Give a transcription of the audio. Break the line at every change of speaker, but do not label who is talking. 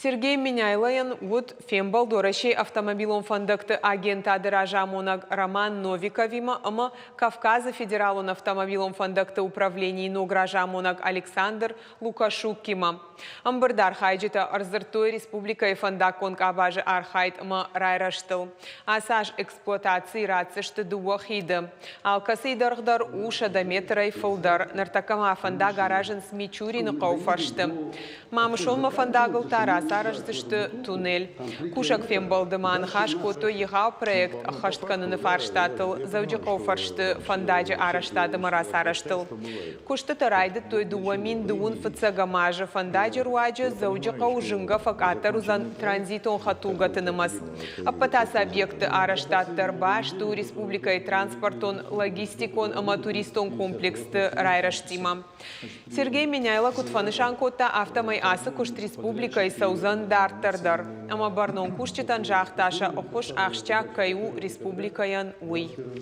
Сергей Меняйлойӕн уыд фембӕлд Уӕрӕсейы автомобилон фӕндӕгты агентады разамонӕг Роман Новиковимӕ ӕмӕ Кавказы федералон автомобилон фӕндӕгты управленийы ног разамонӕг Александр Лукашуккимӕ. Ӕмбырды архайджытӕ ӕрдзырдтой республикӕйы фӕндаггон къабазы архайд ӕмӕ райрӕзтыл. Ацы аз эксплуатацийы ратдзысты дыууӕ хиды. Алкӕцыйы дӕргъ дӕр у 100 метрӕй фылдӕр. Ныртӕккӕ ма фӕндаг аразынц Мичурины хъӕуы фӕрсты. Мамысонмӕ фӕндагыл та рацарӕздзысты туннель. Кусӕг фембӕлды ма ныхас кодтой егъау проект ӕххӕст кӕныны фарстатыл Дзӕуджыхъӕуы фӕрсты фӕндаджы арӕзтад ӕмӕ рацарӕзтыл. Куыстытӕ райдыдтой 2000 фыццӕгӕм азы фӕндаджы руаджы Дзӕуджыхъӕуы зынгӕ фӕкъаддӕр уыдзӕн транзитон хӕдтулгӕты нымӕц. Ӕппӕт ацы объектты арӕзтад дӕр баст у республикӕйы транспортон, логистикон ӕмӕ туристон комплексты райрӕзтимӕ. Сергей Меняйло куыд фӕнысан кодта, афтӕмӕй ацы куыст республикӕйы цӕудзӕн дарддӕр дӕр. Ӕмӕ бӕрнон кусджытӕн загъта, сӕ ӕххуыс ахсджиаг кӕй у республикӕйӕн, уый.